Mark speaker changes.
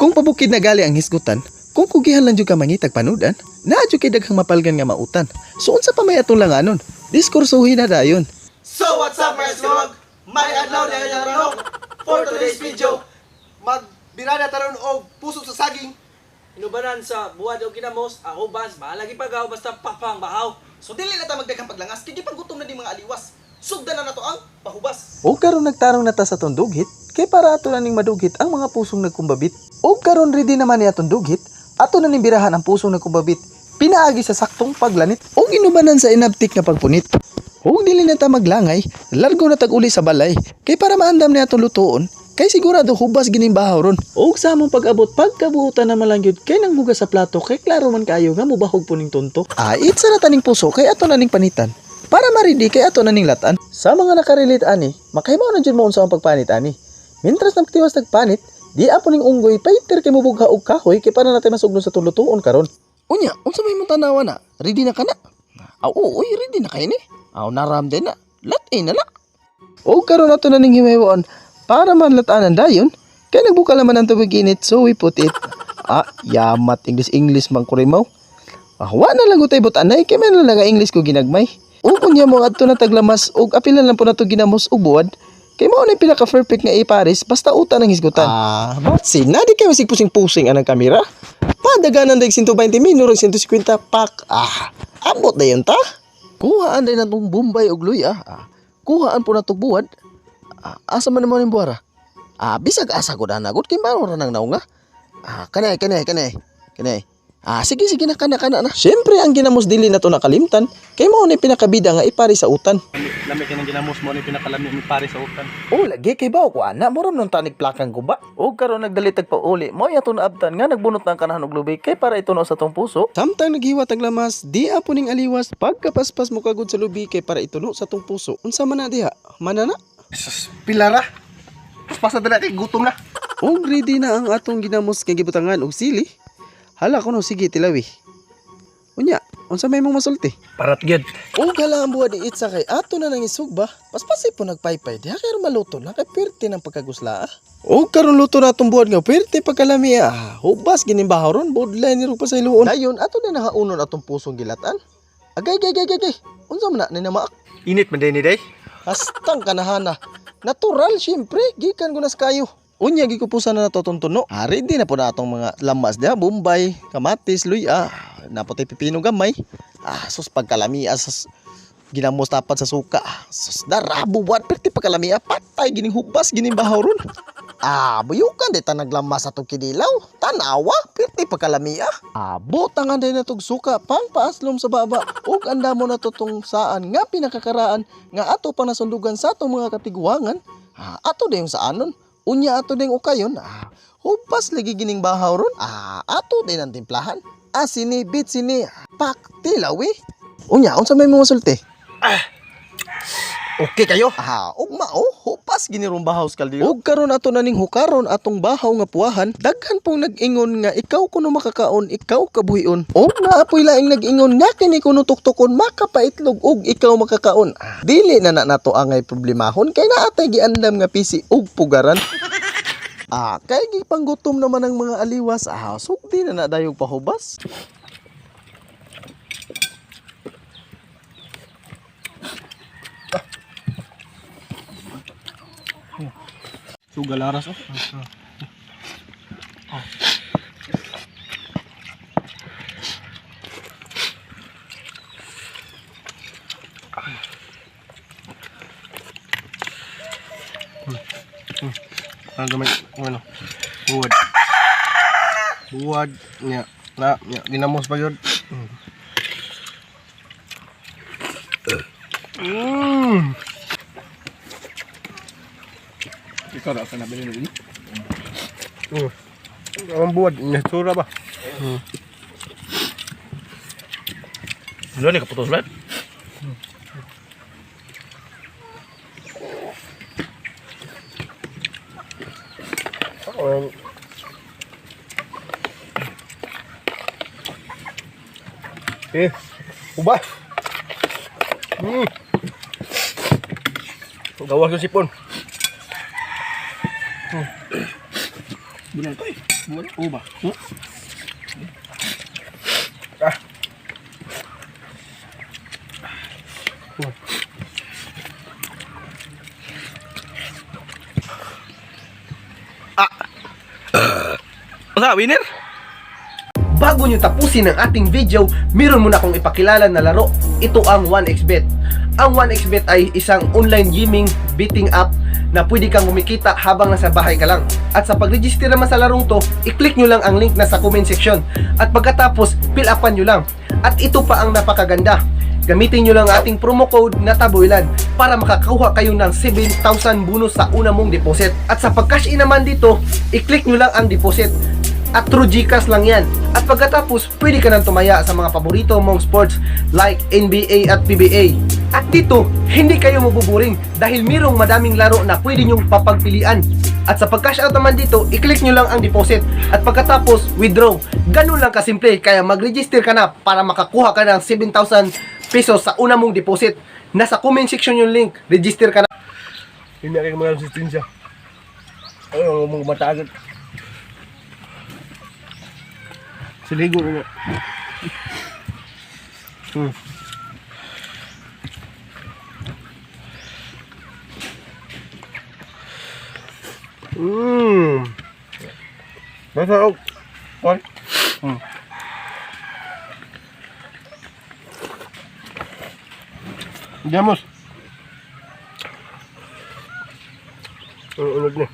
Speaker 1: Kung pabukid na gali ang hisgutan, kung kugihan lang jud ka mangitag panudan, naa jud kay daghang mapalgan nga mautan. So unsa pa may atong langanon? Diskursuhin na dayon.
Speaker 2: So what's up mga skumag? May adlaw na kanyang ranong. For today's video, magbirada taron og puso sa saging.
Speaker 3: Inubanan sa buwad o ginamos, ahubas, bahalagi pagaw, basta papang bahaw.
Speaker 2: So dili na ta magdaghang paglangas kay gipanggutom na di mga aliwas. Sugdan na nato ang pahubas.
Speaker 1: O karon nagtarong na ta sa atong dughit, kay para ato na ning madughit ang mga pusong nagkumbabit. O karon ready naman ni atong dughit, ato na ning birahan ang pusong nagkumbabit. Pinaagi sa saktong paglanit o inubanan sa inabtik nga pagpunit. Ug dili na ta maglangay, largo na tag uli sa balay, kay para maandam ni atong lutoon, kay sigurado hubas gining bahaw ron. Og sa among pag-abot pagkabuotan na malang gyud kay nang hugas sa plato kay klaro man kaayo nga mubahog po ning tunto. Ah, itsa na taning puso kay ato na ning panitan. Para marindi kay ato na ning latan. Sa mga nakarelate ani, makahibaw na jud mo unsa ang pagpanit ani. Mintras nagtiwas nagpanit, di apo ning unggoy painter kay mubugha og kahoy kay para natay masugno sa tulutuon karon. Unya, unsa may imong tanawa na? Ready na ka na? Aw, oo, uy, ready na kay ni. Aw, naram din na. Lat-in na na. O karon ato na ning hiwahiwaon para man latanan dayon kay nagbukal naman ang tubig init, so we put it. Ah, yamat English English man kurimaw. Ah, wa na lang gutay butanay kay man lang nga English ko ginagmay. O kunya mo adto na taglamas og apila lang po nato ginamos og buwad. Kay mao na pinaka perfect nga ipares basta uta ng hisgutan. Ah, batsi na di kayo pusing-pusing anang kamera. Padaganan dag 120 minor 150 pak. Ah, abot na yun ta. Kuhaan din natong Bombay og luya. Ah, kuhaan po natong buwad. Ah, asa man naman yung buwara? Ah, bisag asa ko na gud kay maro ra nang naunga. Ah, kanay kanay kanay. Kanay. Ah, sige sige na kana kana na. Syempre ang ginamos dili na to nakalimtan kay mao ni pinakabida nga ipari sa utan.
Speaker 4: Lami kay nang ginamos mo ni pinakalami mi pare sa utan.
Speaker 1: Oh, lagi kay bawo ko ana, mura man tanig plakang guba. Og karon nagdalitag pa uli, mo ato naabtan nga nagbunot ng kanahan og lubi kay para ituno sa tong puso. Samtang naghiwat ang lamas, di apo ning aliwas, pagkapaspas mo kagud sa lubi kay para ituno sa tong puso. Unsa man na diha? Manana?
Speaker 4: Sus, pilara. Pas na kay gutom na.
Speaker 1: Og ready na ang atong ginamos kay gibutangan og sili. Hala kuno sige tilawi. Unya, unsa may mong masulti?
Speaker 4: Parat gyud.
Speaker 1: Og hala ang buwad itsa kay ato na nang isugba. Paspasay po nagpaypay diha kay maluto na kay pirti ng pagkagusla. Ah. Og karon luto na atong buwad nga pirti pagkalami ah. Hubas gining bahaw ron budlay ni pa sa iluon. Dayon ato na nahaunon atong pusong gilatan. Agay gay gay gay gay. Unsa man na ni namaak?
Speaker 4: Init man day ni day.
Speaker 1: Hastang kanahana. Natural, syempre. Gikan ko nas kayo. Unya, gikupusan na nato itong tuno. Ah, ready na po na atong mga lamas diha. Bombay, kamatis, luya. Napotay pipino gamay. Ah, sus pagkalami. Ah, sus, ginamos tapat sa suka. Ah, sus, darabo, buwan. Perti pagkalami. Ah, patay, gining hubas, gining bahaw ron. Ah, buyukan di ta naglamas atong kinilaw. Tanawa, perti pagkalami ah. Ah, butangan din na tog suka pang paaslom sa baba. Ug anda mo na to tong saan nga pinakakaraan nga ato pa nasundugan sa atong mga katiguangan. Ah, ato din sa anon. Unya ato din ukayon. Ah, hupas lagi gining bahaw ron. Ah, ato din ang timplahan. Ah, sini, bit sini. Pak, tilawi. Unya, unsa may mga sulti?
Speaker 4: Okay kayo.
Speaker 1: Ah, ugma oh, hupas gini rong bahaw sa kaldero. Ug karon ato na ning hukaron atong bahaw nga puwahan, daghan pong nag-ingon nga ikaw kuno makakaon, ikaw kabuhion. Ug naapoy laing nag-ingon nga kini kuno tuktukon makapaitlog ug ikaw makakaon. Ah, dili na na nato angay problemahon kay naatay giandam nga pisi ug pugaran. Ah, kay gipanggutom naman ang mga aliwas. Ah, sugdi na na dayog pahubas.
Speaker 4: Suga laras oh. Ang gamay ano? Buwad. Buwad nya na nya ginamos pa gyud. Mm.
Speaker 5: Ikaw ra ka nabili ni.
Speaker 4: Mm. Ang buwad nya sura ba?
Speaker 5: Ano ni kaputos ba?
Speaker 4: Eh, uba. Mm. Gawas yung sipon.
Speaker 5: Bilang to eh. Buwad uba.
Speaker 4: Ah.
Speaker 5: Usa winner?
Speaker 4: Bago nyo tapusin ang ating video, meron muna akong ipakilala na laro. Ito ang 1xBet. Ang 1xBet ay isang online gaming betting app na pwede kang kumikita habang nasa bahay ka lang. At sa pag-register naman sa larong to, i-click nyo lang ang link na sa comment section. At pagkatapos, fill upan nyo lang. At ito pa ang napakaganda. Gamitin nyo lang ang ating promo code na Taboylan para makakuha kayo ng 7,000 bonus sa una mong deposit. At sa pag-cash in naman dito, i-click nyo lang ang deposit. At through GCash lang yan. At pagkatapos, pwede ka nang tumaya sa mga paborito mong sports like NBA at PBA. At dito, hindi kayo mabuburing dahil mayroong madaming laro na pwede nyong papagpilian. At sa pag-cash out naman dito, i-click nyo lang ang deposit. At pagkatapos, withdraw. Ganun lang kasimple, kaya mag-register ka na para makakuha ka ng 7,000 pesos sa una mong deposit. Nasa comment section yung link, register ka na.
Speaker 2: Hindi kayo mga resistensya. Ay, ang mga matagad.
Speaker 4: Siligo na.
Speaker 2: Basta og. Kwan.
Speaker 4: Damos. Ang ulod ni.